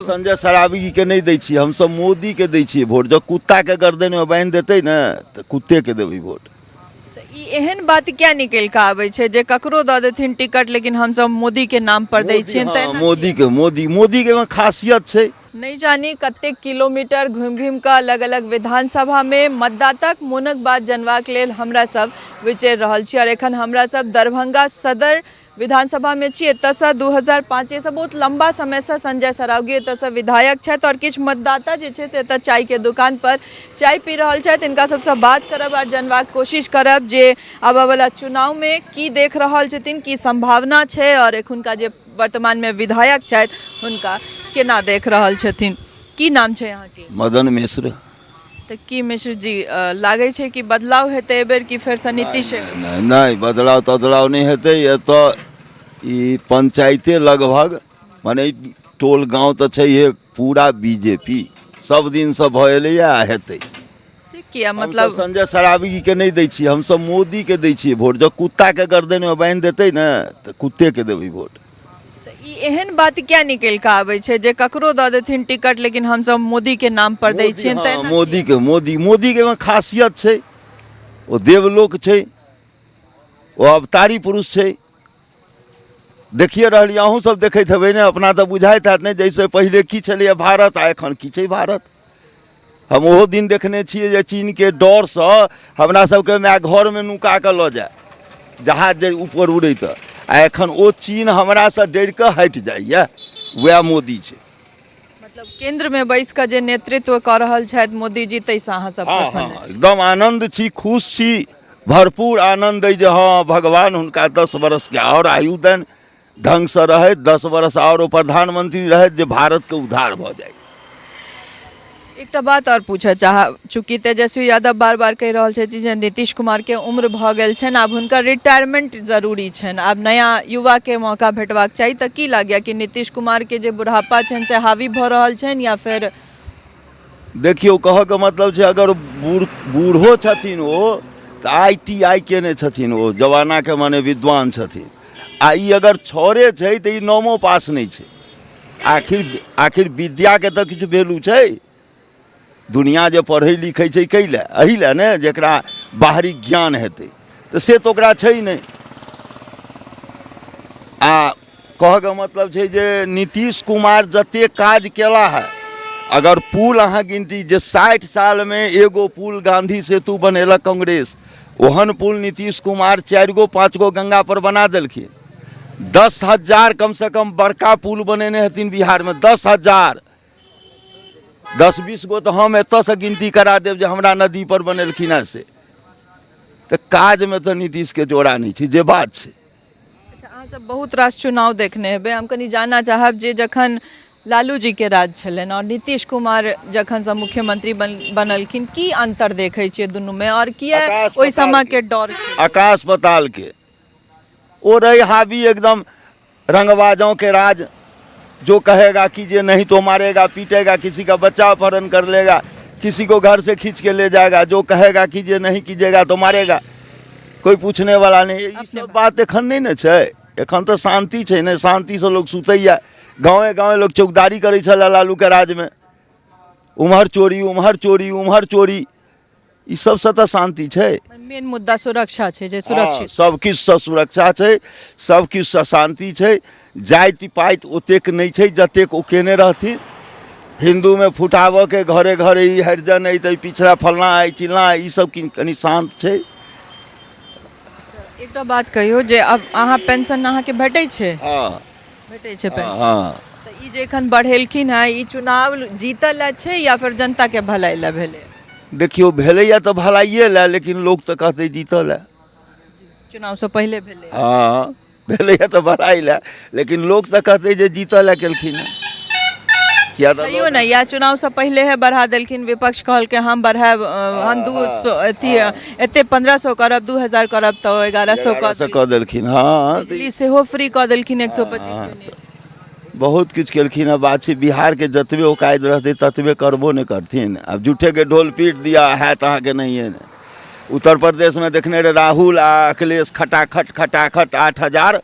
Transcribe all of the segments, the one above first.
संजय सरावगीके नहि दै छियै हमसभ, मोदीके दै छियै वोट। जँ कुत्ताके गर्दनमे बान्हि देतै ने तऽ कुत्तेके देबै वोट। तऽ ई एहन बात किया निकलि कऽ आबै छै जे ककरो दऽ देथिन टिकट लेकिन हमसभ मोदीके नाम पर दै छियनि? तऽ मोदीके, मोदीके एहिमे खासियत छै। नहि जानी कतेक किलोमीटर घुमि घुमि कऽ अलग अलग विधानसभामे मतदाताक मोनक बात जनबाक लेल हमरा सब विचरि रहल छी आओर एखन हमरा सब दरभंगा सदर विधानसभामे छी। एतऽसँ 2005सँ बहुत लम्बा समयसँ संजय सरावगी एतऽसँ विधायक छथि आओर किछु मतदाता जे छै से एतऽ चायके दुकान पर चाय पी रहल छथि। हिनका सबसँ बात करब आओर जनबाक कोशिश करब जे आबऽवला चुनावमे की देख रहल छथिन, की सम्भावना छै आओर एखुनका जे वर्तमानमे विधायक छथि हुनका केना देख रहल छथिन। की नाम छै अहाँके? मदन मिश्र। तऽ की मिश्र जी, लागै छै कि बदलाव हेतै एहि बेर कि फेरसँ नीतीश? नहि नहि, बदलाव तदलाव नहि हेतै। एतऽ ई पंचायते लगभग मने टोल गाँव तऽ छैहे पूरा बीजेपी सब दिनसँ भऽ एलैए आ हेतै। से किया? मतलब संजय सरावगीके नहि दै छियै हमसभ, मोदीके दै छियै वोट। जँ कुत्ताके गर्दनमे बान्हि देतै ने तऽ कुत्तेके देबै वोट। तऽ ई एहन बात किया निकलि कऽ आबै छै जे ककरो दऽ देथिन टिकट लेकिन हमसभ मोदीके नाम पर दै छियनि? तऽ मोदीके, मोदीके एहिमे खासियत छै, ओ देवलोक छै, ओ अवतारी पुरुष छै। देखिए रहलियै, अहूँ सब देखैत हेबै ने, अपना तऽ बुझाइत हैत ने जाहिसँ पहिले की छलैए भारत आ एखन की छै भारत। हम ओहो दिन देखने छियै जे चीनके डरसँ हमरा सबके माय घरमे नुका कऽ लऽ जाय जहाज जे ऊपर उड़ैत, आ एखन ओ चीन हमरासँ डरि कऽ हटि जाइए। वएह मोदी छै। मतलब केंद्रमे बैस कऽ जे नेतृत्व कऽ रहल छथि मोदीजी, ताहिसँ अहाँ सब प्रसन्न छी? एकदम आनन्द छी, खुश छी, भरपूर आनन्द अइ जे हँ भगवान हुनका 10 बरसके आओर आयु देन, ढङ्गसँ रहथि, 10 बरस आओर ओ प्रधानमंत्री रहथि जे भारतके उद्धार भऽ जाय। एकटा बात आओर पूछऽ चाहब, चूँकि तेजस्वी यादव बार बार कहि रहल छथि जे नीतीश कुमारके उम्र भऽ गेल छनि, आब हुनकर रिटायरमेंट जरूरी छनि, आब नया युवाके मौका भेटबाक चाही, तऽ की लागैए कि नीतीश कुमारके जे बुढ़ापा छनि से हावी भऽ रहल छनि या फेर? देखियौ, कहऽके मतलब छै अगर बूढ़ बूढ़ो छथिन ओ तऽ I T I केने छथिन, ओ जमानाके मने विद्वान छथिन, आ ई अगर छौड़े छै तऽ ई नौमो पास नहि छै। आखिर विद्याके तऽ किछु वैल्यू छै। दुनिया जे पढ़ै लिखै छै कै लए? एहि लए ने जेकरा बाहरी ज्ञान हेतै, तऽ से तऽ ओकरा छै नहि। आ कहऽके मतलब छै जे नीतीश कुमार जते काज केला है, अगर पुल अहाँ गिनती जे 60 सालमे एगो पुल गांधी सेतु बनेलक कांग्रेस, ओहन पुल नीतीश कुमार 4 गो 5 गो गंगा पर बना देलखिन। 10,000 कमसँ कम बड़का पुल बनेने हेथिन बिहारमे, 10,000, 10-20 गो तऽ हम एतऽसँ गिनती करा देब जे हमरा नदी पर बनेलखिन हेँ। से तऽ काजमे तऽ नीतीशके जोड़ा नहि छै, जे बात छै। अच्छा, अहाँ सब बहुत रास चुनाव देखने हेबै, हम कनि जानऽ चाहब जे जखन लालू जी के राज छलनि आओर नीतीश कुमार जखनसँ मुख्यमंत्री बनलखिन, की अंतर देखै छियै दुनूमे आओर किया ओहि समयके डर? आकाश पताल के। ओ रही हावी एकदम रंगबाजों के राज, जो कहेगा कि जे नहीं तो मारेगा पीटेगा, किसी का बच्चा अपहरण कर लेगा, किसी को घर से खींच के ले जाएगा, जो कहेगा कि जे नहीं कीजिएगा तो मारेगा, कोई पूछने वाला नहीं। ई सब बात एखन नहि ने छै। एखन तऽ शान्ति छै ने, शान्तिसँ लोक सुतैया। गाँवे गाँवे लोक चौकदारी करै छलै लालूके राजमे, उम्हर चोरी, उम्हर चोरी, उम्हर चोरी, ई सबसँ तऽ शान्ति छै। मेन मुद्दा सुरक्षा छै जे सुरक्षित। सब किछुसँ सुरक्षा छै, सब किछुसँ शान्ति छै। जाति पाति ओतेक नहि छै जतेक ओ केने रहथिन हिन्दूमे फुटाबऽके, घरे घरे ई हरिजन अइ तऽ ई पिछड़ा फल्लाँ अइ चिल्लाँ अइ, ई सब कनि शान्त छै। एकटा बात कहियौ जे अब अहाँ पेंशन अहाँके भेटै छै? हँ। भेटै छै पेंशन? हँ। तऽ ई जे एखन बढ़ेलखिन हेँ, ई चुनाव जीतऽ लए छै या फेर जनताके भलाइ लए भेलै? देखियौ, भेलैए तऽ भलाइए लए, लेकिन लोक तऽ कहतै जीतऽ लए। चुनावसँ पहिले भेलै? हँ, भेलैए तऽ भलाइ लए, लेकिन लोक तऽ कहतै जे जीतऽ लए केलखिन हेँ। किया तऽ कहियो ने या चुनावसँ पहिले हे बढ़ा देलखिन, विपक्ष कहलकै हम बढ़ायब, हम 200 अथी एते 1500 करब, 2000 करब, तऽ 1100 कऽ कऽ देलखिन। हँ, बिजली सेहो फ्री कऽ देलखिन 125 यूनिट, बहुत किछु केलखिन हँ। बात छै बिहारके जतबे औकाति रहतै ततबे करबो नहि करथिन। आब झूठेके ढोल पीट दिअ हैत अहाँके नहिए ने। उत्तर प्रदेशमे देखने रहे राहुल आ अखिलेश खटाखट खटाखट 8000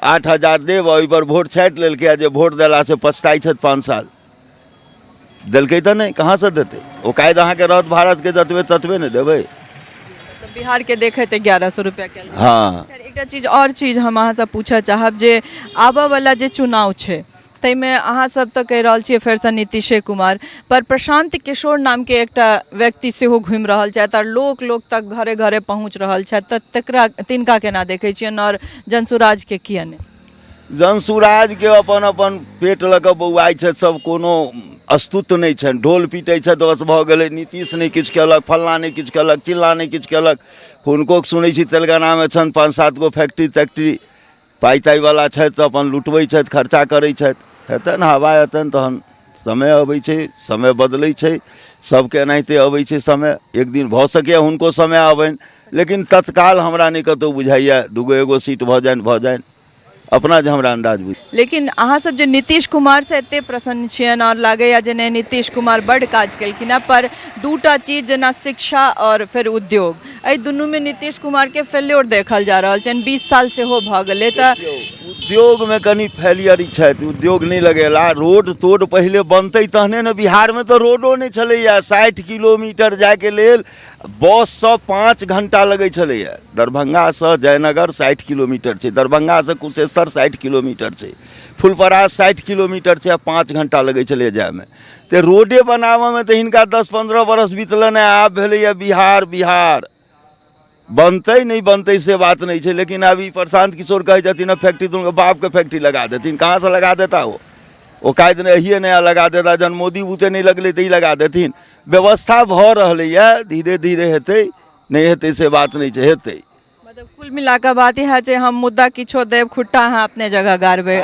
8000 देब, ओहिपर वोट छाँटि लेलकै, आ जे वोट देला से पछताइ छथि 5 साल। देलकै तऽ नहि, कहाँसँ देतै? औकादि अहाँके रहत भारतके जतबे ततबे ने देबै। तऽ बिहारके देखैत 1100 रुपैआ कयल। हँ। एकटा चीज आओर चीज हम अहाँसँ पूछऽ चाहब जे आबऽवला जे चुनाव छै ताहिमे अहाँसभ तऽ कहि रहल छियै फेरसँ नीतीशे कुमार पर, प्रशांत किशोर नामके एकटा व्यक्ति सेहो घुमि रहल छथि आओर लोक लोक तक घरे घरे पहुँच रहल छथि, तऽ तकरा तिनका केना देखै छियनि आओर जनसुराजके किए नहि? जनसुराजके अपन अपन पेट लऽ कऽ बौआइ छथि सब, कोनो अस्तित्व नहि छनि, ढोल पीटै छथि, बस भऽ गेलै। नीतीश नहि किछु केलक, फल्लाँ नहि किछु केलक, चिल्लाँ नहि किछु केलक। हुनको सुनै छी तेलंगानामे छनि 5-7 गो फैक्ट्री तैक्ट्री, पाइ ताइवला छथि तऽ अपन लुटबै छथि, खर्चा करै छथि। हेतनि हवा हेतनि तहन समय अबै छै, समय बदलै छै, सबके एनाहिते अबै छै समय। एक दिन भऽ सकैए हुनको समय अबनि, लेकिन तत्काल हमरा नहि कतहु बुझाइए। दूगो एगो सीट भऽ जानि भऽ जानि, अपना जे हमरा अन्दाज बुझ। लेकिन अहाँसभ जे नीतीश कुमारसँ एते प्रसन्न छियनि आओर लागैए जे नहि नीतीश कुमार बड्ड काज केलखिन हेँ, पर दूटा चीज जेना शिक्षा आओर फेर उद्योग, एहि दुनूमे नीतीश कुमारके फेल्योर देखल जा रहल छनि, 20 साल सेहो भऽ गेलै तऽ। उद्योगमे कनि फेलियर छथि, उद्योग नहि लगेला। रोड तोड पहिले बनतै तहने ने, बिहारमे तऽ रोडो नहि छलैए। 60 किलोमीटर जाइके लेल बससँ 5 घण्टा लगै छलैए। दरभंगासँ जयनगर 60 किलोमीटर छै, दरभंगासँ कुशेश्वर 60 किलोमीटर छै, फुलपरास 60 किलोमीटर छै, आ 5 घण्टा लगै छलैए जाइमे। तऽ रोडे बनाबऽमे तऽ हिनका 10-15 बरस बितलनि, आब भेलैए बिहार। बिहार बनतै नहि बनतै से बात नहि छै, लेकिन आब ई प्रशांत किशोर कहै छथिन फैक्ट्री, तऽ हुनकर बापके फैक्ट्री लगा देथिन। कहाँसँ लगा देता? ओ औकादि नहि अहिए नया लगा देता। जहन मोदी बुते नहि लगलै तऽ ई लगा देथिन। व्यवस्था भऽ रहलैए, धीरे धीरे हेतै, नहि हेतै से बात नहि छै, हेतै। मतलब कुल मिला कऽ बात इएह छै, हम मुद्दा किछो देब, खुट्टा अहाँ अपने जगह गाड़बै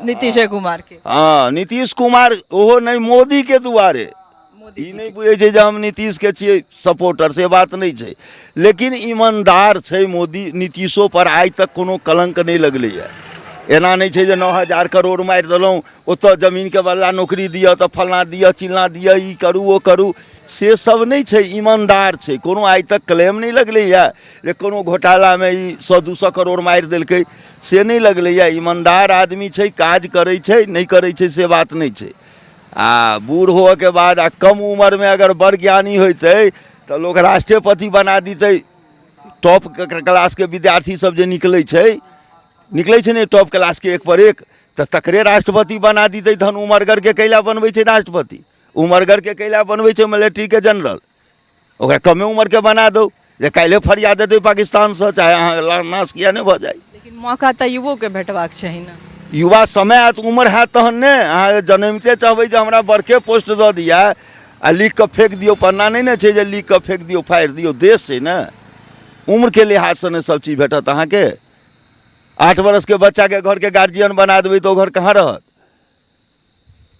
नीतीशे कुमार के। हँ, नीतीश कुमार, ओहो नहि, मोदीके दुआरे। ई नहि बुझै छै जे हम नीतीशके छियै सपोर्टर, से बात नहि छै, लेकिन ईमानदार छै मोदी। नीतीशो पर आइ तक कोनो कलंक नहि लगलैए। एना नहि छै जे 9000 करोड़ मारि देलहुँ, ओतऽ जमीनके बदला नौकरी दिअ तऽ फल्लाँ दिअ, चिल्लाँ दिअ, ई करू ओ करू, से सब नहि छै। ईमानदार छै, कोनो आइ तक क्लेम नहि लगलैए जे कोनो घोटालामे ई 100-200 करोड़ मारि देलकै, से नहि लगलैए। ईमानदार आदमी छै, काज करै छै, नहि करै छै से बात नहि छै। आ बूढ़ होअके बाद आ कम उमरमे अगर बड़ ज्ञानी होइतै तऽ लोक राष्ट्रपति बना दितै। टॉप क्लासके विद्यार्थी सब जे निकलै छै, निकलै छै ने टॉप क्लासके एक पर एक, तऽ तकरे राष्ट्रपति बना दितै। तहन उमरगरके कैला बनबै छै राष्ट्रपति? उमरगरके कैला बनबै छै मिलिट्रीके जनरल? ओकरा कमे उमरके बना दौ जे काल्हि फरिया देतै पाकिस्तानसँ, चाहे अहाँ नाश किया नहि भऽ जाय। लेकिन मौका तऽ युवोके भेटबाक चाही ने। युवा समय आयत, उमर हैत तहन ने। अहाँ जनमिते चाहबै जे हमरा बड़के पोस्ट दऽ दिअ आ लिख कऽ फेक दियौ पन्ना, नहि ने छै जे लिख कऽ फेक दियौ, फाड़ि दियौ। देश छै ने, उम्रके लिहाजसँ ने सब चीज भेटत अहाँके। 8 बरसके बच्चाके घरके गार्जियन बना देबै तऽ ओ घर कहाँ रहत?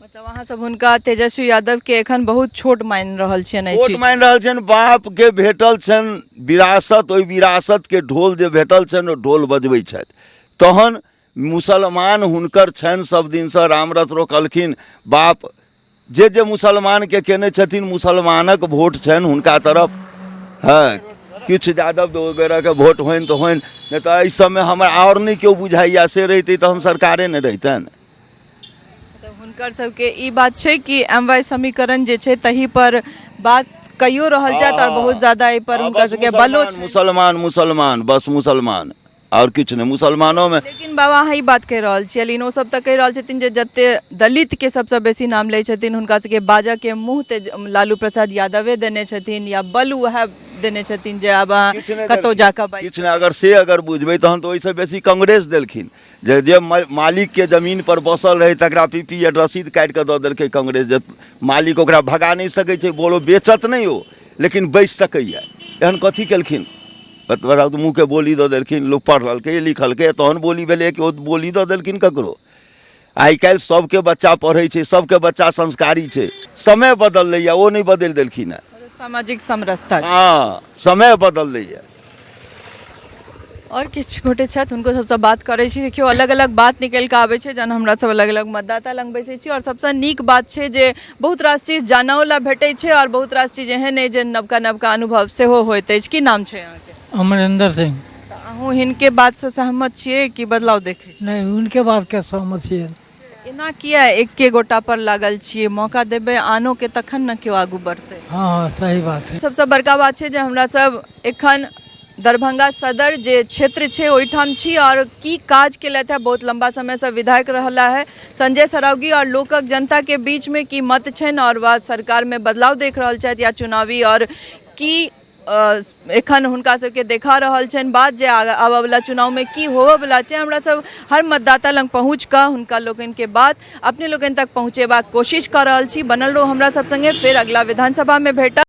मतलब अहाँ सब हुनका तेजस्वी यादव के एखन बहुत छोट मानि रहल छियनि एहि छोट चीज मानि रहल छनि। बापके भेटल छनि विरासत, ओहि विरासतके ढोल जे भेटल छनि ओ ढोल बजबै छथि। तहन मुसलमान हुनकर छनि सब दिनसँ, रामरथ रोकलखिन बाप, जे जे मुसलमानके केने छथिन, मुसलमानक वोट छनि हुनका तरफ। हँ, किछु यादव वगैरहके वोट होइन तऽ होइन, नहि तऽ एहि सबमे हमरा आओर नहि केओ बुझाइए। से रहितै तहन सरकारे नहि रहितनि। तऽ हुनकर सबके ई बात छै कि एम वाई समीकरण जे छै तही पर बात कहियो रहल छथि आओर बहुत ज्यादा एहि पर हुनका बस सबके बलो मुसलमान मुसलमान मुसलमान, बस मुसलमान, आओर किछु नहि मुसलमानोमे। लेकिन बाबा, अहाँ ई बात कहि रहल छियै, लेकिन ओ सब तऽ कहि रहल छथिन जे जते दलितके सबसँ बेसी नाम लै छथिन, हुनका सबके बाजऽके मुँह तऽ लालू प्रसाद यादवे देने छथिन या बल उएह देने छथिन जे आब अहाँ किछु नहि कतहु देलखिन। जाकऽ बाजि किछु नहि। अगर से अगर बुझबै तहन तऽ ओहिसँ बेसी कांग्रेस देलखिन। जे जे मालिकके जमीन पर बसल रहै तकरा पी पी एड रसीद काटि कऽ दऽ देलकै कांग्रेस, जे मालिक ओकरा भगा नहि सकै छै। बोलो बेचत नहि ओ, लेकिन बचि सकैए। एहन कथी केलखिन बताउ तऽ? मुँहके बोली दऽ देलखिन। लोक पढ़लकै लिखलकै तहन बोली भेलै कि ओ बोली दऽ देलखिन ककरो। आइ काल्हि सबके बच्चा पढ़ै छै, सबके बच्चा संस्कारी छै। समय बदललैए, ओ नहि बदलि देलखिन हेँ। सामाजिक समरसता छै। हँ, समय बदललैए। आओर किछु गोटे छथि, हुनको सबसँ बात करै छी। देखियौ, अलग अलग बात निकलि कऽ आबै छै जहन हमरा सब अलग अलग मतदाता लग बैसै छी, आओर सबसँ नीक बात छै जे बहुत रास चीज जानओ लए भेटै छै आओर बहुत रास चीज एहन अइ जे नवका नवका अनुभव सेहो होइत अछि। की नाम छै अहाँके? अमरिंदर सिंह। तऽ अहूँ हिनके बातसँ सहमत छियै कि बदलाव देखै छी? नहि, हुनके बातके सहमत छियै। एना किया एके गोटा पर लागल छियै? मौका देबै आनोके तखन ने केओ आगू बढ़तै। हाँ हाँ, सही बात है। सबसँ बड़का बात छै जे हमरा सब एखन दरभंगा सदर जे क्षेत्र छै ओहिठाम छी आओर की काज केलथि है, बहुत लंबा समयसँ विधायक रहला है संजय सरावगी, आओर लोकक जनताके बीचमे की मत छनि आओर वा सरकारमे बदलाव देख रहल छथि या चुनावी, आओर की एखन हुनका सबके देखा रहल छनि बात जे आबयवला चुनावमे की होबयवला छै। हमरा सब हर मतदाता लग पहुँच कऽ हुनका लोकनिके बात अपने लोकनि तक पहुँचेबाक कोशिश कऽ रहल छी। बनल रहू हमरा सब संगे, फेर अगला विधानसभामे भेटब।